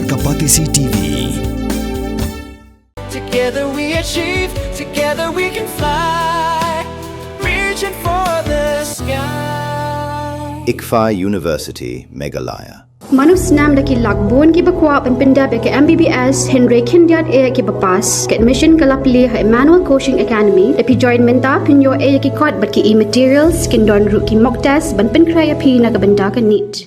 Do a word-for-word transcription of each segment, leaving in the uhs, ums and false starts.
Ka Batesi T V. Together we achieve, together we can fly, reaching for the sky. ICFAI University, Meghalaya. Mano snam da ki lak bun kiba kwah ban pyndep ïa ka M B B S, hynrei khyndiat eh kiba pass. Ka admission ka la plie ha Emmanuel Coaching Academy. Da phi join mynta phin ïoh eh ïa ki kot bad ki e-materials, kin don ruh ki mock test ban pynkhreh ïa phi na ka bynta ka NEET.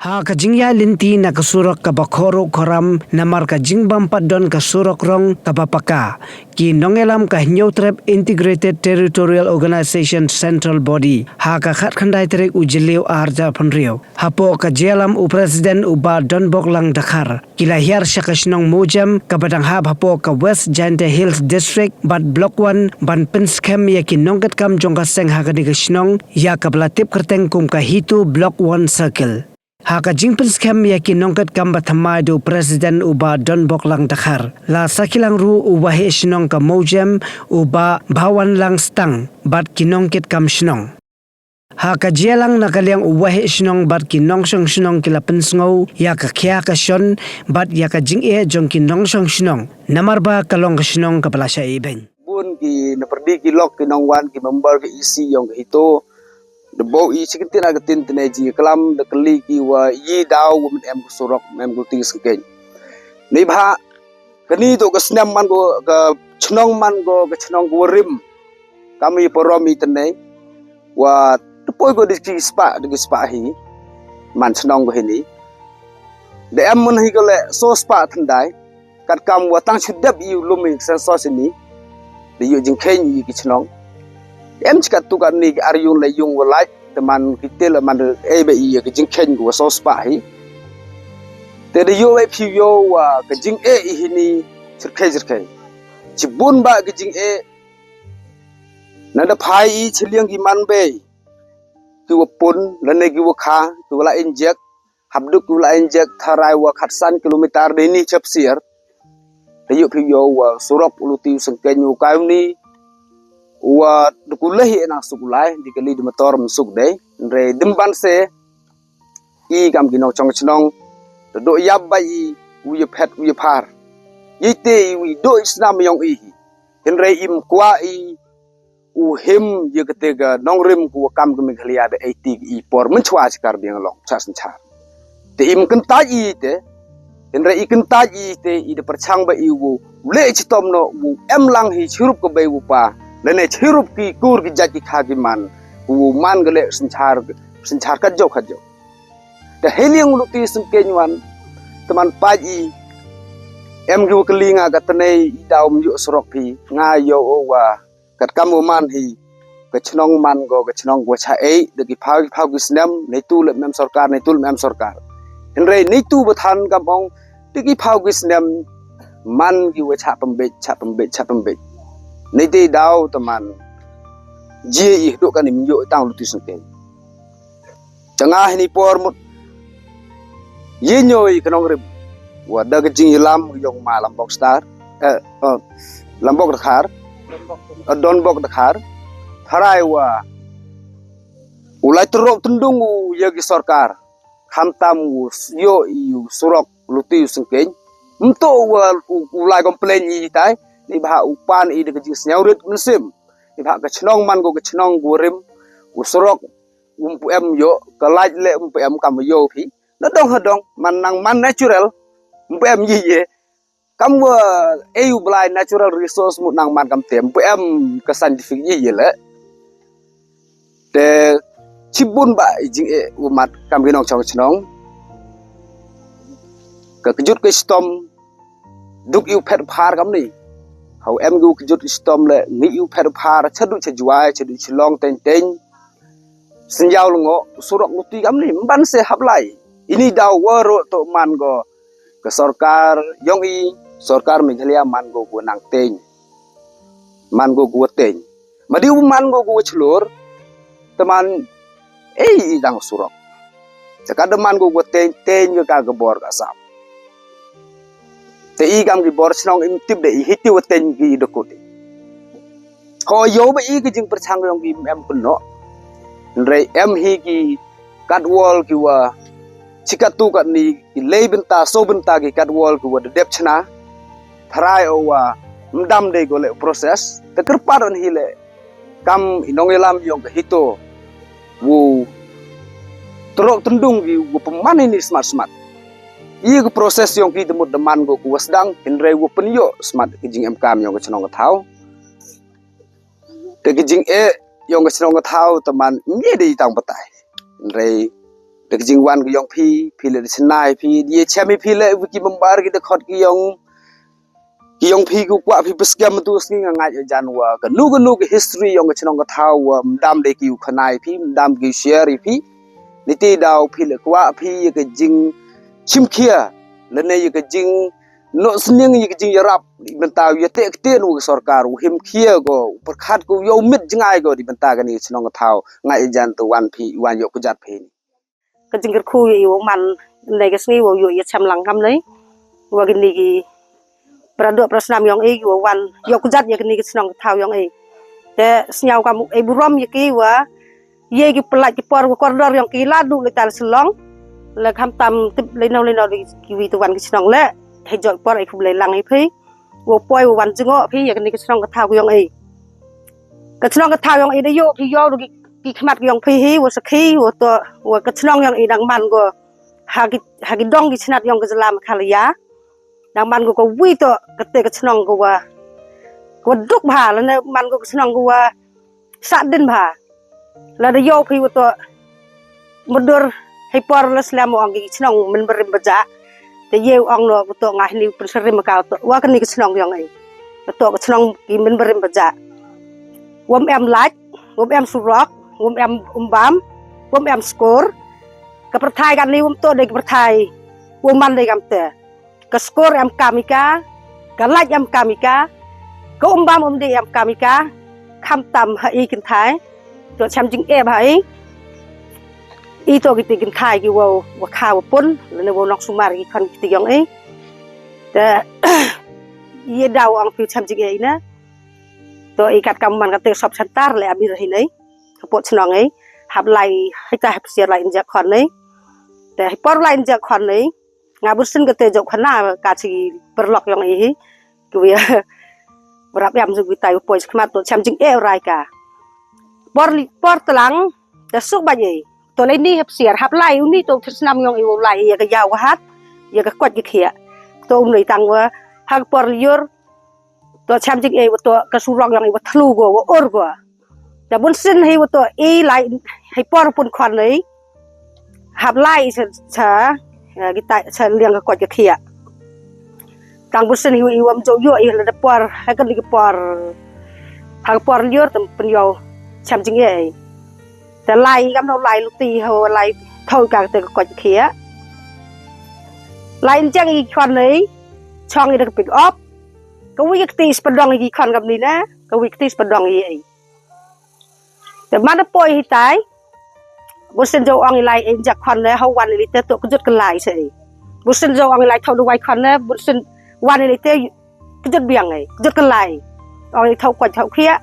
Ha ka jingïaid lynti na ka surok kaba khor ruh khor ram namar ka jingbym pat don ka surok rong kaba paka, ki nongïalam ka Hynñiewtrep Integrated Territorial Organization Central Body ha ka khatkhyndai tarik u Jylliew arhajar phew hynriew, hapoh ka jingïalam u President u Bah Donboklang Dkhar, ki la hiar sha ka shnong Mawjem kaba dang hap hapoh ka West Jaintia Hills District bad Block One ban pynskhem ïa ki nongkitkam jong ka seng ha kane ka shnong, ïa kaba la tip kyrteng kum ka HITO Block One Circle. Ha ka jingpynskhem ïa ki nongkitkam ba thymmai da u President u Bah Donboklang Dkhar, la sakhi lang ruh u Waheh Shnong ka Mawjem u Bah Bhawanlang Stang bad ki nongkitkam shnong. Ha ka jingïalang na ka liang u Waheh Shnong bad ki nongshong shnong ki la pynsngew ïa ka khia ka shon bad ïa ka jingeh jong ki nongshong shnong, namar ba ka long ka shnong kaba la shah ibeiñ. Bun ki na pyrdi ki lok ki nongwan ki member ki E C ïong ka HITO. Da bok i shi kyntien ar kyntien tyngeh jingklam, da kylli ki wa i daw wa myn em ka surok, myn em ka luti syngkien. Neibhah kani to ka snem man ko ka shnong man ko ka shnong ko rim. Kam i parom i tyngeh wa tepoi ko di ki spah, di ki spah hi man shnong ko hini. Da em man hi ko le so spah thyndai. Katkam wa tang shu dep i u lum i census ini, da ïoh jingkheiñ i ki shnong. Em chi katto katne ki ar ïung lai ïung wa lait, te man ki te la man ei ba i ïa ki jingkheiñ ki wa so spah hi. Te da ïoh wei phi ïoh wa ka jingeh i hini chirkhei chirkhei. Chi bun ba ki jingeh. Na da phai i chi liang ki man bei, ki wa pun lane ki wa kha, ki wa la injek, hap duk ki wa la injek tharai wa khatsan kilometer dei ni chep sier. Te ïoh phi ïoh wa surok u luti u syngkien u kai u ni wa duk u leh i nang suk u lai, di kali di motor msuk dei. Hynrei dim ban se i kam ki nongshong shnong. Te duk ïap ba i u ïa phet u ïa phar. Ïa te i u i doh i snam yong i hi. Hynrei im kwah i u him ïa kate ka nongrim ku wa kam ka Meghalaya da eighty i por mynchwa chi kar biang long cha synchar. Te im kyntait i te, hynrei i kyntait i te i da pyrchang ba i u leh chitom noh u em lang hi chirup ka bei u pa. Lane chirup ki kur ki jait ki kha ki man, u man ka leh synchar, synchar kat jok kat jok. Te heliang u luti sengkeng wan, te man pait i, em ki wa kali nga ka tnei i daw ym ïoh surok phi, nga ïoh o wa, kat kam u man hi, ka chnong man go, ka chnong go cha ei, da ki phaw ki phaw ki snem, nei tu lem em sorkar, nei tu lem em sorkar. Hynrei nei tu ba than kam ong, da ki phaw ki snem, man ki wa cha pembej, cha pembej, cha pembej. Nei te daw te man, jia i duk kan im ïoh tang luti sengkeng. Tanga hini por mut. Ye nyoi ka nongrim. Wa da ka jingïalam yong ma Lambok Star. Eh, eh, Lambok Dakhar. Eh, Donbok Dakhar. Tharai wa. U lai terok tendung u ya ki sorkar. Khamtam u s-, yo i u surok luti u sengkeng. Mto wa u, u lai complain i tai. Ni bah u pan i da ka jingsngew rit mynsiem. Ni bah ka chnong man ko ka chnong ko rim. U surok um pu em yo, ka light le um pu em kam yo phi. Na dong ha dong, man nang man natural, um pu em ye ye. Kam wa e u blai natural resource mut nang man kam te, um pu em ka scientific ye ye le. Te chibun ba i jing e u mat kam ki nongchong chnong. Ka kjut ka stom, duk iu phet phar kam ni. Hau em gu kjut stom le, ngi iu phet phar, chadu chajwai, chadu chlong teng teng. Senjau lengo, surok luti kam ni, mban se hap lai. Ini daw waro to man go, ka sorkar yong i, sorkar Meghalaya man go gu nang teng. Man go gu teng. Madi u man go gu chlor, teman, ei i dang surok. Chaka de man go gu teng, teng go ka ga bor ka sam. Te i kam ki bor chnong im tip de i hiti wa teng ki dokut. Ko yo ba i ki jing perchang yong ki em kuno. Hynrei em hi ki kat wol ki wa chikat tu kat ni ki lei bynta so bynta ki kat wol ki wa de dep chna. Tharai o wa mdam de go le process. Te kyrpad on hi le kam i nongïalam yong ka hito. Wu terok tendung ki wu pynman ini smat smat. I ka process yong ki te mut de man go ku wa sdang, hynrei wu pynïoh smat ki jing em kam yong ka chnong ka thaw. Te ki jing e yong ka chnong ka thaw te man ngi de i tang batai. Hynrei te ki jing wan ka yong phi, phi le de chnai phi, de chem phi le wu ki member ki de khot ki yong ki yong phi ku kwah phi pyskem tu sngi nga ngai jan wa. Ka nu ka nu ka history yong ka chnong ka thaw wa mdam de ki u khanai phi, mdam ki u share i phi. Niti daw phi le kwah phi ya ka jing chim khia. Lane ya ka jing no sning ya ka jing yarap. Bynta ya te ktien wa ka sorkar, u him khia go, u pyrkhat ko, yow mit jngai go, di bynta ka ni ka chnong ka thaw. Ngai jan tu wan phi, wan yo kujat phi. Ka jingkyrkhu ya i wa man nei ka sngi wa yo ya cham lang kam nei. Wa kini ki pra dok pra snam yong i wa wan yo kujat ya kini ki chnong thaw yong i. Te sniaw kam i burom ya ki wa ye ki pelait ki por wa kordor yong ki la du le tal selong. Le kham tam tip le no le no ki wi tu wan ki chnong le. He jok por i khub le lang i phi. Wa poi wa wan jngoh phi ya kini ki chnong ka thaw yong i. Ka chnong ka thaw yong i da yo phi yo ki, ki khmat yong phi hi wa sakhi wa to wa ka chnong yong i dang man go ha ki, ha ki dong ki chnat yong ka jylla Meghalaya. Dang man go ka wi to ka te ka chnong go wa, go duk bha lane man go ka chnong go wa sa din bha. Lada yo phi wa to mudur hei por la slem ong ki chnong min barim baja. Te ye ong no to nga hni pun serim ka to wa kani ka chnong yong ai. To ka chnong ki min barim baja. Wam em laj, wam em surok, wam em umbam, wam em skor. Ka perthai kani wam to de ka perthai. Wam man de kam te. Ka skor em kam ika, ka laj em kam ika, ka umbam umdi em kam ika, kham tam ha i kynthai, to cham jing e bha i. I to kiti kynthai ki wow, wa kha wa pun, lane wow nong sumar ki khon kiti yong i. Te, ye daw ang pi cham jing e ina. To i kat kam man kate sop chantar le amir hi nei. Ka pot chnong i. Hap lai, hita hap siar lai injek khon nei. Te, hipor lai injek khon nei. Nga bun sien kata jong khana ka chi paralok yong i hi. Ki wi, barap em jong ki tai u poi chi khmat to chem jing e rai ka. Por li, por tlang, ta suk ba ye. To lai ni hap siar, hap lai u ni to thir snam yong i u lai ya ka yaw ka hat, ya ka kwat ki khia. To um lai tang wa, ha ka por liur, to chem jing e wa to ka surok yong i wa thlu go, wa ur go. Ta bun sien hi wa to i lai, hi por pun khon nei. Hap lai sa, sa, eh, kita sa liang ka kwat ka khia. Tang bun sien hi wa i wa mjo yo i la da por, ha ka ni ka por. Ha ka por liur tam pun yo chem jing e. Ta lai kam no lai luti ho lai thau ka te ka kwat ka khia. Lai jeng i khon nei, chong i da ka pick up. Ka wi ka kti spadong i khon kam ni na, ka wi ka kti spadong i. Te man da poi hi tai. Bun sien jo ong i lai e jak khon le ha wan i te to kjut ka lai se. Bun sien jo ong i lai thau da wai khon le, bun sien wan i te kjut biang e, kjut ka lai. Ong i thau kwat thau khia.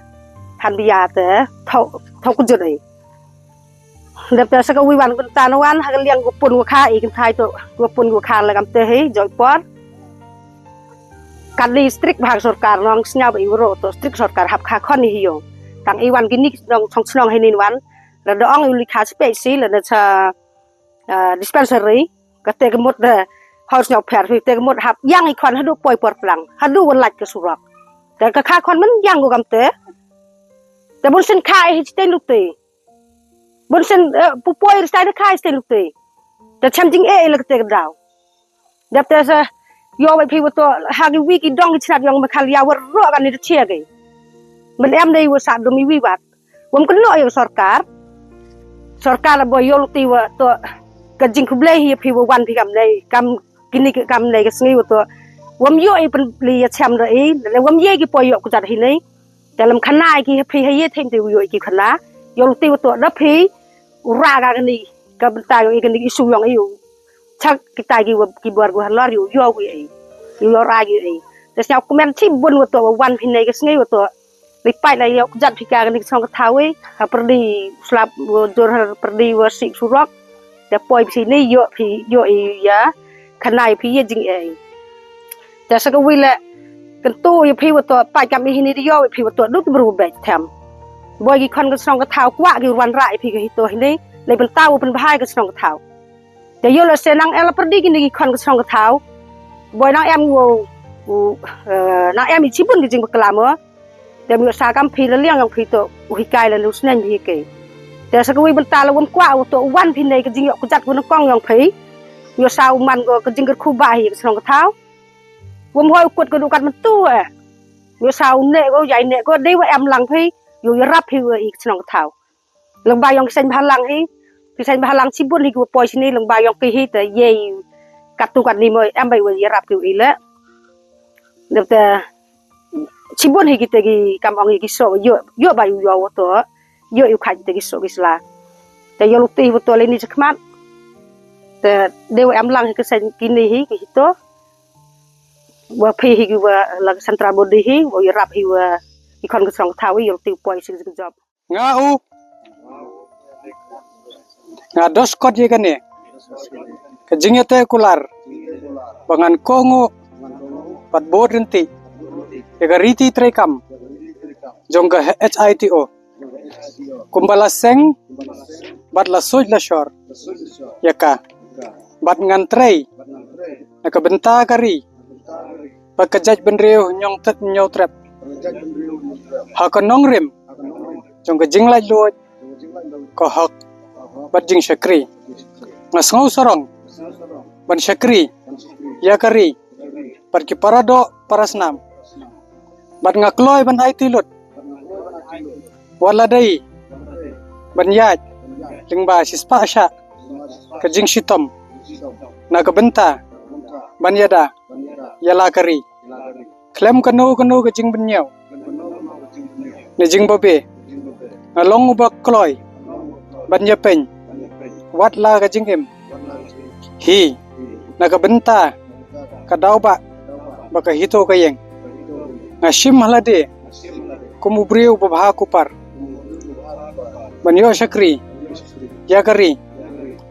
Han bia te thau, thau kjut e. Dep te sa ka wi wan kun tan wan ha ka liang ku pun ku kha i kin thai to ku pun ku kha le kam te hi joi por. Kan ni strict bha ka sorkar nong sngap i ro to strict sorkar hap kha khon ni hi yo. Tang i wan ki ni nong chong chnong hi nin wan. La da ong i li kha spe si la da cha, ah, dispensary. Ka te ka mut da hor sngap pher hi te ka mut hap yang i khon hadu poi por plang. Hadu wan lait ka surok. Te ka kha khon man yang ku kam te. Te bun sien kha i hi chiteng luk te. Bun sien, eh, pu poi ri stai da khai stai luk te. Ta chem jing e, e lak te ka daw. Dep te sa, yo wai phi wa to, ha ki wi ki dong ki chnat yong ma khal ya wa ro kan ni da chia ki. Man em dei wa sa dum i wi wat. Wam kno yo sorkar. Sorkar la bo yo luk te wa to, ka jing khublei hi phi wa wan phi kam nei, kam kini ki kam nei ka sngi wa to. Wam yo i pen li ya chem da i, le wam ye ki poi yo ku jat hi nei. Te lam khana ki phi ha ye them te u yo ki khana. Yo ti u to da phi u ra ga ni ka bynta yo i ka ni isu yong i u. Chak kita ki wa ki bor gu halor yo yo wi i. Yo ra yu i. Te sñiaw kmen chi bun u to wan phi nei ka sngi u to. Li pai la yo jat phi ka ni song ka thawi. Ha perdi slap u jor ha perdi wa si surok. Te poi phi ni yo phi yo i ya. Khana i phi ye jing i. Te sa ka wi le, kan tu ïa phi wa to, pat kam i hini di ïoh ïa phi wa to, duk bru bek them. Boi ki khon ka shnong ka thaw kwah ki wan rah ïa phi ka hito hini, lei pyntaw pynbha ïa ka shnong ka thaw. Te ïoh la se nang em la pyrdi kini ki khon ka shnong ka thaw. Boi nang em wo, u, eh, nang em i chibun ki jingbakla mo. Te ïoh sa kam phi la liang yong phi to, u hikai la nu sneng hi ke. Te sa ka wi bynta la wam kwah wa to, wan phi nei ka jingïoh ka jat wa nang kong yong phi. Ïoh sa u man ko ka jingkyrkhu ba hi ka shnong ka thaw. Wam hoi u kut ka dukat myntu eh. Ïoh sa u ne ko, yai ne ko, dei wa em lang phi, ïoh ïarap phi wa i ka shnong ka thaw. Lang ba yong ki seng bhalang hi, ki seng bhalang chibun hi ki wa poi sini, lang ba yong ki hi te, yei, kat tu kat ni mo, em bai wa ïarap ki wa i le. Dep te, chibun hi ki te ki kam ong hi ki so, ïoh, ïoh ba ïoh ïoh wa to, ïoh ïoh khat te ki so ki sla. Te ïoh luk ti wa to le ni chakmat. Te, dei wa em lang hi ki seng kini hi, ki hito. Wa phi hi ki wa la central body hi, wa ïarap hi wa i khon ka shnong ka thaw i, ïoh ti poi sing sing job. Nga u. Nga dos kot ye kane. Ka jingïate kular. Ba ngan kohnguh. Pat bud rynti. Ïa ka riti treikam. Jong ka H I T O. Kumba la seng, bad la suit la shor. Ïa ka. Bad ngan trei. Na ka bynta ka ri. Bad ka jaitbynriew ñiong tet ñiong trep. Ha ka nongrim. Jong ka jinglaitluid. Ka hok. Bad jingshakri. Nga sngew sarong. Ban shakri. Ïa ka ri. Bad ki para doh para snam. Bad nga kloi ban aiti lut. Wat la dei. Ban ïaid. Lyngba shispah shah. Ka jingshitom. Na ka bynta. Ban ïada. Ïa la ka ri. Khlem kano kano ka jingbynñiew. Ne jingbabe. Nga long uba kloi. Ban ïapeiñ. Wat la ka jingim. Hi. Na ka bynta. Ka daw ba. Ba ka hito ka ïeng. Nga shim ha lade. Kum u briew uba bha kupar. Ban ïoh shakri. Ïa ka ri.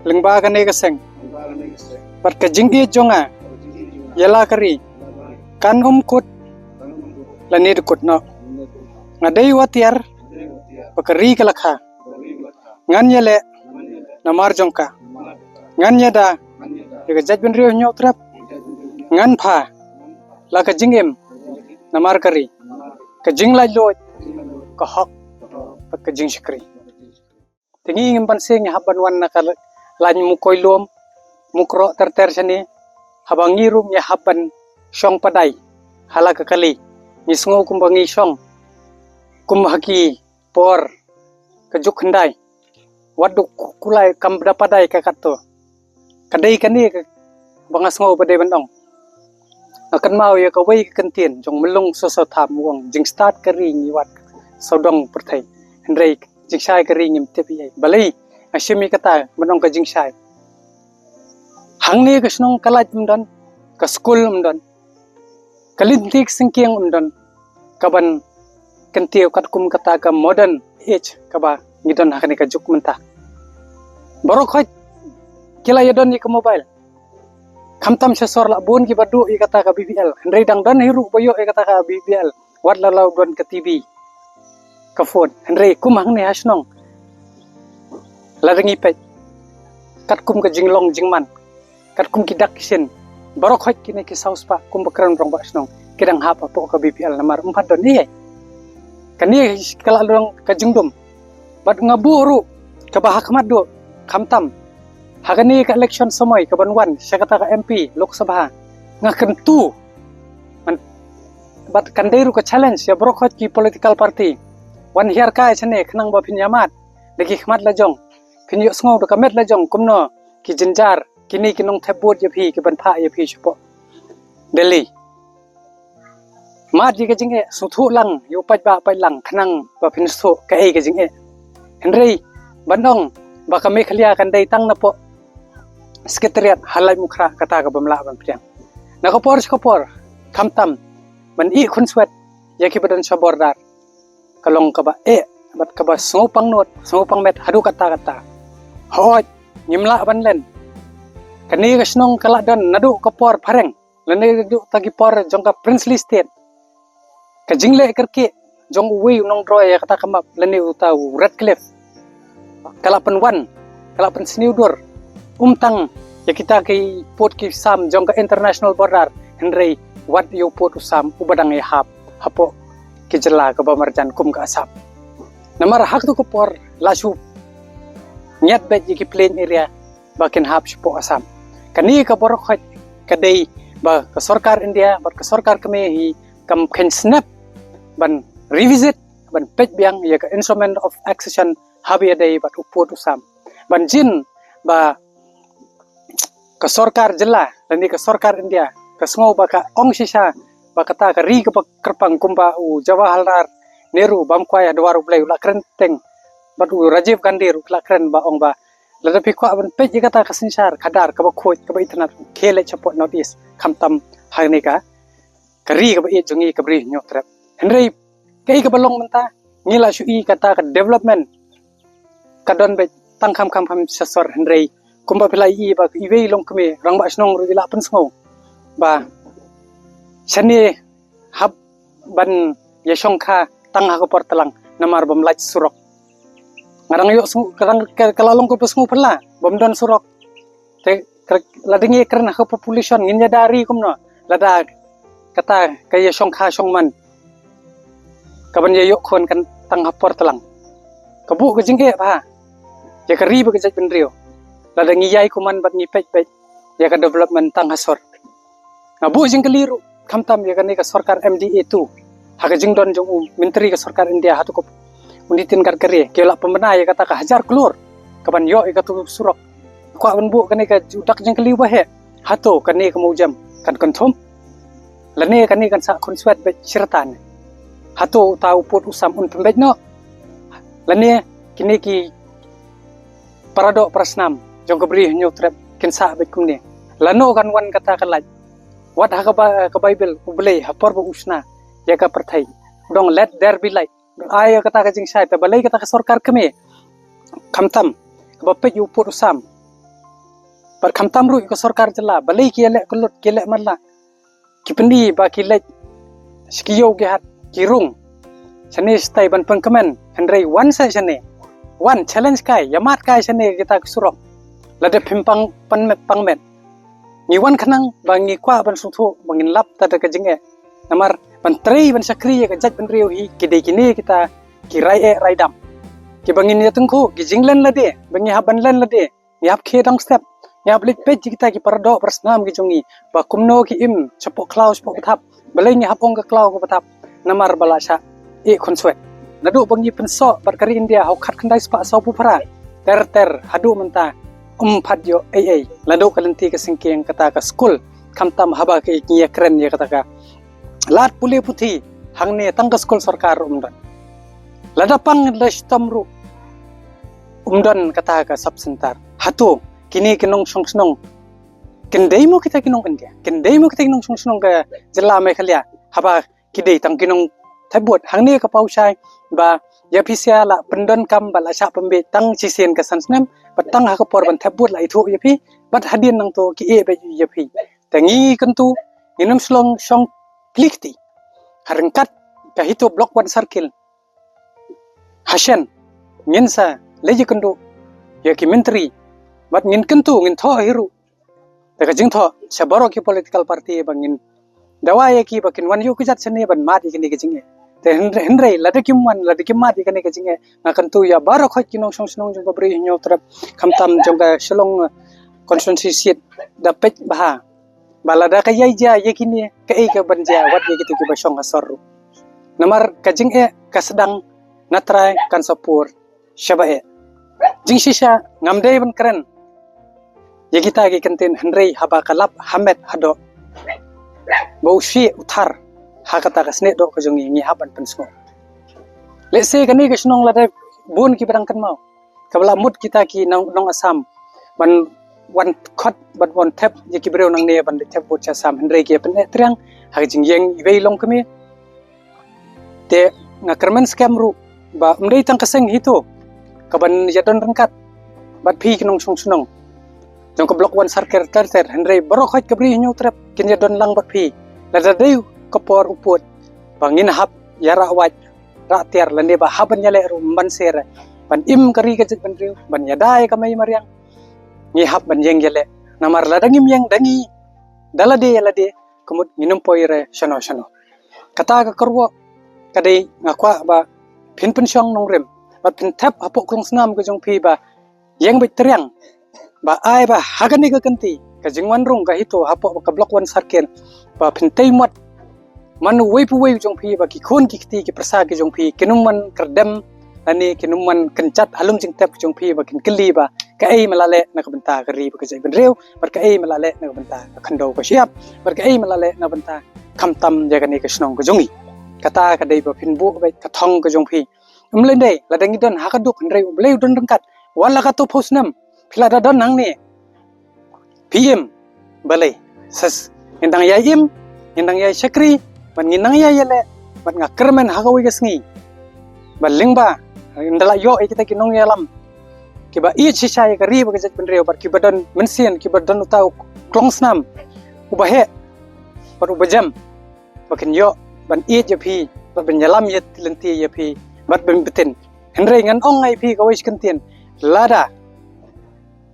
Lyngba kane ka seng. Bad ka jingïeit jong nga ïa la ka ri kan ym kut lane da kut noh. Nga dei wat ïar ba ka ri ka la kha. Ngan ïaleh namar jong ka. Ngan ïada ïa ka jaitbynriew Hynñiewtrep. Ngan pha la ka jingim namar ka ri, ka jinglaitluid, ka hok bad ka jingshakri. Te ngi ngim banse ngi hap ban wan na ka lain Mukoi Lum, Mukroh ter ter shane. Haba ngi ruh ngi hap ban shong padai ha la ka kali. Ngi sngew kumba ngi shong kum ha ki por ka juk khyndai. Wat du kulai kam da padai ka katto. Ka dei kane ka ba nga sngew ba dei ban ong. Nga kynmaw ïa kawei ka kyntien jong Myllung Soso Tham, u ong, jingstad ka ri ngi wad sawdong pyrthei, hynrei jingshai ka ri ngim tip ei ei. Balei nga shim ïa kata ban ong ka jingshai? Hangne ka shnong ka lait ym don, ka skul ym don, ka lynti ka syngkien ym don, kaban kyntiew katkum kata ka modern age kaba ngi don ha kane ka juk mynta. Baroh khoit ki la ïa don ïa ka mobile. Khamtam sha sor la bun kiba duh ïa kata ka B P L. Hynrei dang don hi ruh ba ïoh ïa kata ka B P L, wat la la don ka T V, ka phone. Hynrei kum hangne ha shnong, lada ngi peit katkum ka jinglong jingman, katkum ki dak ki shin, baroh khoit kine ki saw spah kumba kren rangbah shnong ki dang hap hapoh ka B P L namar ym pat don ei ei. Kane ka la long ka jingdum. Bad nga buh ruh kaba ha khmat duh, khamtam ha kane ka election samoi kaban wan sha kata ka M P Lok Sabha, nga kyntu. Man, bad kan dei ruh ka challenge ïa baroh khoit ki political party. Wan hiar kai shane khnang ba phin ïa mad da ki khmat la jong, phin ïohsngew da ka met la jong kumno ki jynjar kine ki nongthep vote ïa phi kiban phah ïa phi shapoh Delhi. Mad ïa ka jingeh, sngewthuh lang ïa u paidbah paidlang khnang ba phin sngewthuh kaei ka jingeh. Hynrei ban ong ba ka Meghalaya kan dei tang napoh Secretariat ha Laitumkhrah, kata ka bym lah ban pdiang. Na ka por sha ka por, khamtam ban ïeh khunswet ïa kiba don sha border, ka long kaba eh bad kaba sngewpang nud sngewpang met haduh katta katta. Hooid, ngim lah ban len. Kane ka shnong ka la don naduh ka por phareng lane naduh ta ki por jong ka Princely State. Ka jingleh kyrkieh jong uwei u nongdroi ïa kata ka map lane uta u Ratcliffe ka la pynwan, ka la pynsniew dur, ym tang ïa kita ki pud ki sam jong ka international border, hynrei wat ïa u pud u sam uba dang ïa hap hapoh ki jylla kaba marjan kum ka Assam. Namar ha katu ka por la shu ngiat beit ïa ki plain area ba kin hap shapoh Assam. Kane ka baroh khoit ka dei ba ka sorkar India bad ka sorkar Khmer hi kam kheiñ snep ban revisit, ban peit biang ïa ka Instrument of Accession haba ïadei bad u pud u sam, ban jin ba ka sorkar jylla lane ka sorkar India ka sngew ba ka ong shisha ba kata ka ri kaba kyrpang, kumba u Jawaharlal Nehru bam kwai ha dwar U Blei u la kren teng, bad u Rajiv Gandhi ruh la kren ba ong ba lada phi kwah ban peit ïa kata ka synshar khadar kaba khuid kaba itynnad, khie leit shapoh North East, khamtam hangne ka ka ri kaba ïeit jong ngi ka Bri Hynñiewtrep. Hynrei kaei kaba long mynta, ngi la shu i kata ka development ka don beit tang kham kham kham sha sor, hynrei kumba phi la i ba iwei i longkmie rangbah shnong ruh i la pynsngew ba shane hap ban ïa shongkha tang ha ka por tlang namar bym lait surok. Nga dang ïohsngew ka dang ka, ka la long kaba sngewphylla bym don surok. Te kre-, lada ngi kren ha ka population ngin ïada ri kumno lada kata ka ïa shongkha shongman kaban ïa ïoh khun kan tang ha por tlang. Ka buh ka jingeh bha ïa ka ri bad ka jaitbynriew lada ngi ïai kumman bad ngi peit beit ïa ka development tang ha sor. Nga buh jingkylli ruh khamtam ïa kane ka sorkar M D A two ha ka jingdon jong u myntri ka sorkar India, hato ka u Nitin Gadkari ki la pynbna ïa kata ka hajar klur kaban ïoh ïa katu surok. Kwah ban buh kane ka dak jingkylli ba heh, hato kane ka mawjam kan kynthum lane kane kan sah khunswet beit shirtan? Hato uta u pud u sam un pynbeit noh lane kine ki paradoh parasnam jong ka Bri Hynñiewtrep kin sah beit kumne? Lano kan wan kata ka lait? Wat ha ka Ba-, ka Baibl U Blei ha por ba u shna ïa ka pyrthei u dong, "Let there be light." Ai ïa kata ka jingshai, te balei kata ka sorkar Khmer khamtam kaba peit ïa u pud u sam Bad khamtam ruh ka sorkar jylla, balei ki ïaleh kyllut, ki ïaleh matlah. Ki pyni ba ki leit sha ki ïew ki hat, ki rung shane shatai ban pynkmen, hynrei wan sa shane, wan challenge kai, ïa mad kai shane kita ki surok. Lada phim pang, pang met, pang met. Ngi wan khnang ba ngi kwah ban sngewthuh, ba ngin lap da ka jingeh. Namar ban trei ban shakri ïa ka jaitbynriew hi, ki dei kine kita ki rai eh rai dam. Kiba ngin ïa tyngkhuh, ki jinglen lade, ba ngi hap ban len lade, ngi hap khie dang step, ngi hap leit peit ïa kita ki paradoh parasnam ki jong ngi, ba kumno ki im shapoh khlaw shapoh pathap, balei ngi hap ong ka khlaw ka pathap, namar ba la shah ïeh khunswet. Naduh ba ngi pynsoh bad ka ri India ha u khatkhyndai spah sawphew phra, ter ter haduh mynta, ym pat ïoh ei ei. Naduh ka lynti ka syngkien kata ka skul, khamtam haba ki ngi ïakren ïa kata ka lad pule puthi, hangne tang ka skul sorkar ruh ym don. Lada pang da shitom ruh ym don kata ka sub center. Hato kine ki nongshong shnong kin dei mo kita ki nong India, kin dei mo kita ki nongshong shnong ka jylla Meghalaya, haba ki dei tang ki nongthep vote? Hangne ka paw shai ba ïa phi sia la pyndonkam ba la shah pynbeit tang shisien ka san snem, bad tang ha ka por ban thep vote la ithuh ïa phi, bad hadien nangto ki ïeh beit ïa phi. Te ngi kyntu, ngin ym shlong shong kli kti ha ryngkat ka HITO Block One Circle. Ha shen, ngin sa leit ïakynduh ïa ki myntri, bad ngin kyntu, ngin thoh hi ruh da ka jingthoh sha baroh ki political party, ba ngin dawa ïa ki ba kin wan ïuh kjat shane ban mad ïa kane ka jingeh. Te hynrei, hynrei lada kim wan, lada kim mad ïa kane ka jingeh, nga kyntu ïa baroh khoit ki nongshong shnong jong ka Bri Hynñiewtrep, khamtam jong ka Shillong, eh, constituency seat, da peit bha ba lada ka ïai jia ïa kine, kaei kaban jia wat ïa kito kiba shong ha sor ruh. Namar ka jingeh ka sdang, na trai kan sa pur shaba eh. Jingshisha ngam dei ban kren ïa kita ki kyntien, hynrei haba ka lap ha met ha doh, ba u shi u thar ha kata ka snieh doh ka jong ngi, ngi hap ban pynsngew. Lehse kane ka shnong lada bun kiba dang kynmaw, kaba la mut kita ki nong, nong Assam ban wan khot, ban wan thep ïa ki briew nangne ban leit thep vote sha Assam, hynrei ki ïa pyneh triang ha ka jingïeng iwei long kmie. Te nga kyrmen skhem ruh ba ym dei tang ka seng HITO kaban ïadon ryngkat bad phi ki nongshong shnong jong ka Block One Circle ter ter, hynrei baroh khoit ka Bri Hynñiewtrep kin ïadon lang bad phi. Lada dei ka por u pud ba ngin hap ïa rah wait rah tiar, lane ba hap ban ïaleh ruh ban sir, ban im ka ri ka jaitbynriew, ban ïada ïa ka mei mariang, ngi hap ban ïeng ïaleh. Namar lada ngim ïeng da ngi, da lade ïa lade, ka mut ngin ym poi re shano shano. Kata ka kyrwoh ka dei, nga kwah ba phin pynshong nongrim bad phin thep hapoh klongsnam ka jong phi ba ïeng beit triang, ba ai ba ha kane ka kynti ka jingwan rung ka HITO hapoh ka Block One Circle, ba phin tei mot man uwei pa uwei jong phi, ba ki khun ki kti ki pyrsa ki jong phi kin ym man kyrdem, lane kin ym man kynjat ha lum jingtep ki jong phi, ba kin kylli ba kaei me la leh na ka bynta ka ri bad ka jaitbynriew, bad kaei me la leh na ka bynta ka khyndew ka shyiap, bad kaei me la leh na ka bynta khamtam ïa kane ka shnong ka jong ngi. Kata ka dei ba phin buh beit ka thong ka jong phi. Ym lei dei, lada ngi don ha ka duk, hynrei U Blei u don ryngkat. Wat la katto phew snem phi la da don hangne, phi im, balei? Sas, ngin dang ïai im, ngin dang ïai shakri, bad ngin dang ïai ïaleh, bad nga kyrmen ha kawei ka sngi ba lyngba, ynda la ïoh ïa kita ki nongïalam kiba ïeit shisha ïa ka ri bad ka jaitbynriew, bad kiba don mynsiem, kiba don uta u klongsnam uba heh bad uba jem, ba kin ïoh ban ïeit ïa phi, bad ban ïalam ïa lynti ïa phi, bad ban btin. Hynrei ngan ong ïa phi kawei shi kyntien, lada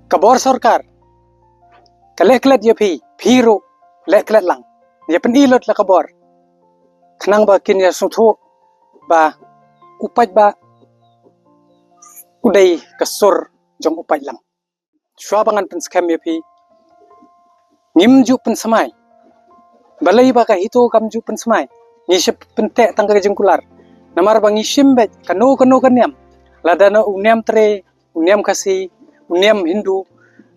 ka bor sorkar ka leh klet ïa phi, phi ruh leh klet lang. Ïa pyni lut la ka bor, khnang ba kin ïa sngewthuh ba u paidbah u dei ka sur jong u paidlang. Shuwa ba ngan pynskhem ïa phi, ngim ju pynsmai. Balei ba ka HITO kam ju pynsmai? Ngi shu pynteh tang ka jingkular. Namar ba ngi shim beit kano kano ka niam, lada na u niam Tre, u niam Khasi, u niam Hindu,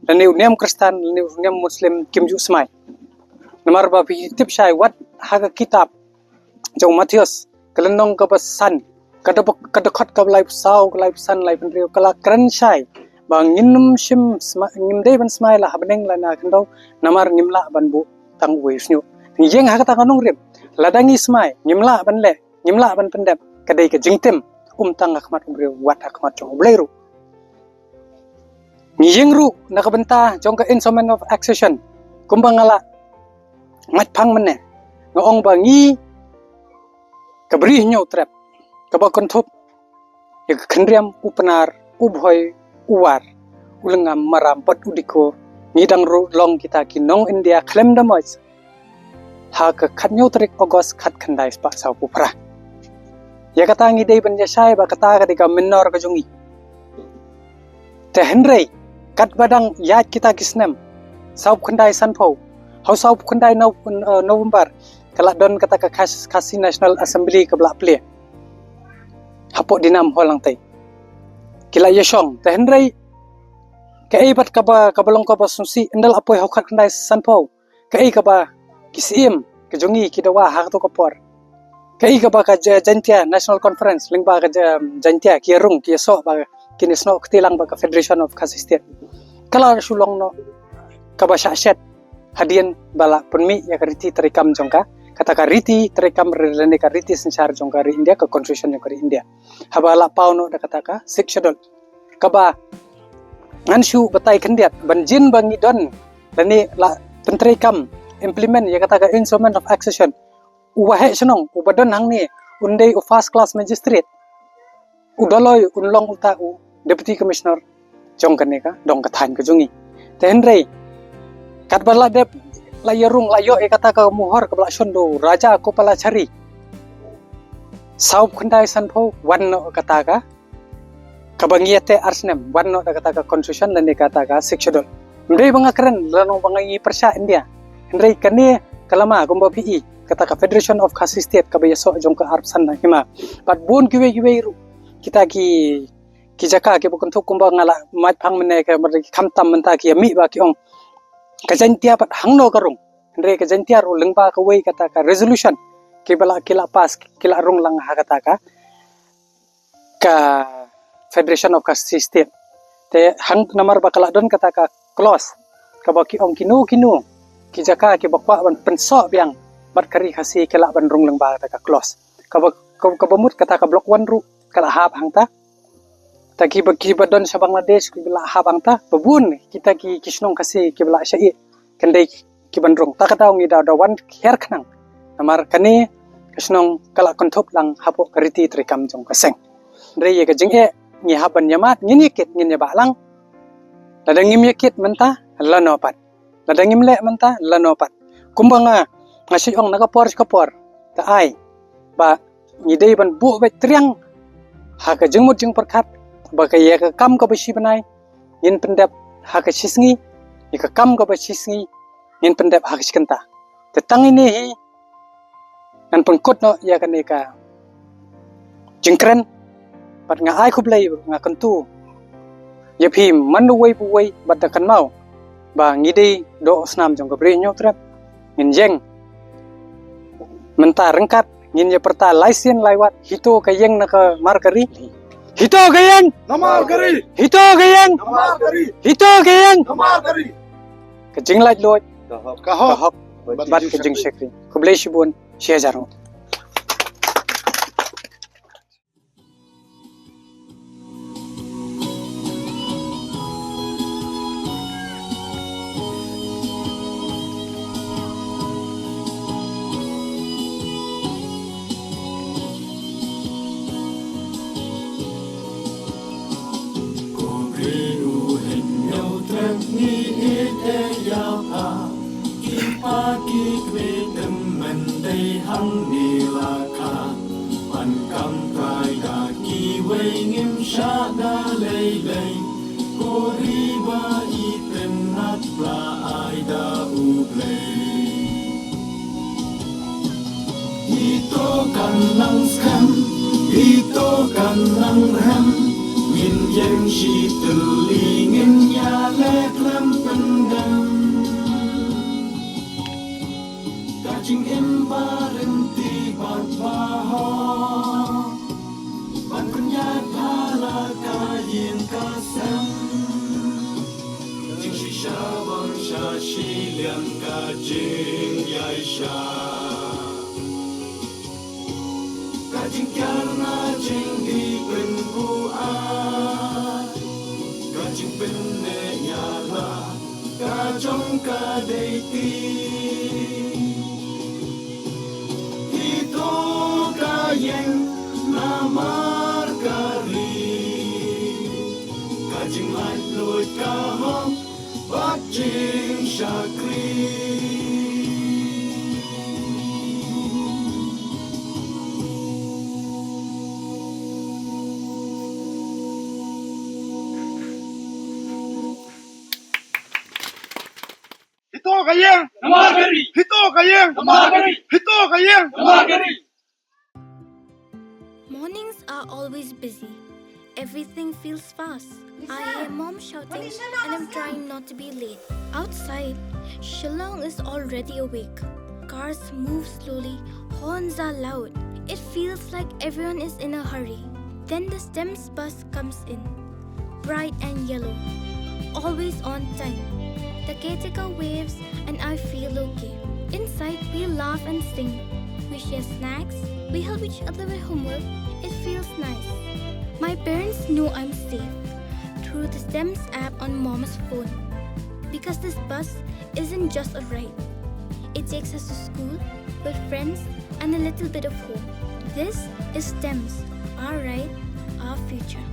lane u niam Khristan, lane u niam Muslim, kim ju smai. Namar ba phi tip shai, wat ha ka kitab jong Mathaios, ka lynnong kaba san, ka dkhot, ka dkhot kaba laiphew saw, ka laiphew san, laiphew hynriew, ka la kren shai ba ngin ym shym sma-, ngim dei ban smai la ha bneng lane ha khyndew, namar ngim lah ban buh tang uwei u shñiuh. Ngi ïeng ha kata ka nongrim, lada ngi smai, ngim lah ban leh, ngim lah ban pyndep, ka dei ka jingtim, ym tang ha khmat u briew, wat ha khmat jong U Blei ruh. Ngi ïeng ruh na ka bynta jong ka Instrument of Accession, kumba nga la mait phang mynne, nga ong ba ngi ka Bri Hynñiewtrep kaba kynthup ïa ka Khynriam, u Pnar, u Bhoi, u War, u Lyngngam, Maram bad u Diko, ngi dang ruh long kita ki nong India khlem da moj ha ka khathynñiew tarik August khatkhyndai spah sawphew phra. Ïa kata ngi dei ban ïa shai ba kata ka dei ka mynnor ka jong ngi. Te hynrei katba dang ïaid kita ki snem, sawphew khyndai sanphew, ha u sawphew khyndai Nov-, eh, November, ka la don kata ka Khas-, Khasi National Assembly kaba la plie hapoh Dinam Hall Langtei. Ki la ïashong, te hynrei kaei pat kaba, kaba long kaba sngewsih, ynda la poi ha u khatkhyndai sanphew, kaei kaba ki Syiem ka jong ngi ki dawa ha kato ka por? Kaei kaba ka Ja-, Jaintia National Conference lyngba ka Ja-, Jaintia ki ïarung, ki ïasoh ba kin ïasnoh kti lang bad ka Federation of Khasi State? Ka la shu long noh kaba shah shet hadien ba la pynmih ïa ka riti treikam jong ka, kata ka riti treikam re-, lane ka riti synshar jong ka ri India, ka constitution jong ka ri India, haba la paw noh da kata ka Sixth Schedule. Kaba ngan shu batai khyndiat ban jin ba ngi don lane la pyntreikam, implement ïa kata ka Instrument of Accession, u waheh shnong uba don hangne un dei u first class magistrate, u Dolloi un long uta u Deputy Commissioner jong kane ka dong ka thaiñ ka jong ngi. Te hynrei katba la dep, la ïarung, la ïoh ïa kata ka mohor kaba la shon da u Raja Gopalachari, sawphew khyndai sanphew wan noh kata ka, kaba ngi ïateh ar snem, wan noh da kata ka constitution lane kata ka Sixth Schedule. Ym dei ba nga kren lano ba nga ngi pyrshah India, hynrei kane ka lama kumba phi i, kata ka Federation of Khasi State kaba ïasoh jong ka arphew san hima bad bun kiwei kiwei ruh kita ki, ki jaka kiba kynthup kumba nga la mait phang mynne, ka mut ki khamtam mynta ki ïa mih ba ki ong ka Jaintia pat hangno ka rung. Hynrei ka Jaintia ruh lyngba kawei kata ka resolution kiba la, ki la pass, ki la rung lang ha kata ka, ka Federation of Khasi State. Te hang namar ba ka la don kata ka clause kaba ki ong kino kino ki jaka kiba kwah ban pynsoh biang bad ka ri Khasi ki lah ban rung lyngba kata ka clause. Kaba, kaba, kaba mut kata ka Block One ruh ka la hap hangta. Ta kiba, kiba don sha Bangladesh kiba la hap hangta. Ba bun kita ki, ki shnong Khasi kiba la shah ïeh, kan dei kiban rung. Ta ka daw ngi da, da wan hiar khnang namar kane ka shnong ka la kynthup lang hapoh ka riti treikam jong ka seng. Hynrei ïa ka jingeh ngi hap ban ïa mad, ngin ïa kit, ngin ïa bah lang. Lada ngim ïa kit mynta, lano pat? Lada ngim leh mynta, lano pat? Kumba nga, nga shu ong na ka por sha ka por, ka ai ba ngi dei ban buh beit triang ha ka jingmut jingpyrkhat ba ka, ïa ka kam kaba shi bnai ngin pyndep ha ka shi sngi, ïa ka kam kaba shi sngi ngin pyndep ha ka shi kynta. Te tang ine hi ngan pynkut noh ïa kane ka jingkren bad nga ai khublei, nga kyntu ïa phi man uwei pa uwei bad da kynmaw ba ngi dei doh snam jong ka Bri Hynñiewtrep. Ngin ïeng mynta ryngkat, ngin ïa pyrta lai sien lai wat: Hito ka ïeng na ka mar ka ri. Hito ka ïeng. Na mar ka ri. Hito ka ïeng. Na mar ka ri. Hito ka ïeng. Na mar ka ri. Ka jinglaitluid, ka hok, ka hok bad ka jingshakri. Khublei shibun, shi hajar nguh. Ko Bri u Hynñiewtrep ngi ïeit ïa pha. Ki kpa ki kmie tymmen dei hangne la kha. Ban kam trai da kiwei ngim shah da lei lei. Ko ri ba itynnad la ai da U Blei. Ito kan nang skhem, ito kan nang rhem, ngin ïeng shi tylli ngin ïaleh khlem pyndem. Ka jingim ba ryntih bad ba hok, ban pynïaid pha la ka ïing ka sem. Jingshisha bam sha shiliang ka jingïaishah. Ka jingkiar na jingdih pynbuaid. Ka jingpynneh Ka dei ti hi to ka ïeng namar ka ri, ka jinglaitluid ka hok bad jingshakri. Hi to ka ïeng. Namar ka ri. Hi to ka ïeng. Namar ka ri. Hi to ka ïeng. Namar ka ri. Mornings are always busy. Everything feels fast. I hear mom shouting and I'm trying not to be late. Outside, Shillong is already awake. Cars move slowly, horns are loud. It feels like everyone is in a hurry. Then the STEMS bus comes in. Bright and yellow. Always on time. The caretaker waves and I feel okay. Inside, we laugh and sing. We share snacks. We help each other with homework. It feels nice. My parents know I'm safe through the STEMS app on mom's phone. Because this bus isn't just a ride. It takes us to school, with friends, and a little bit of hope. This is STEMS, our ride, our future.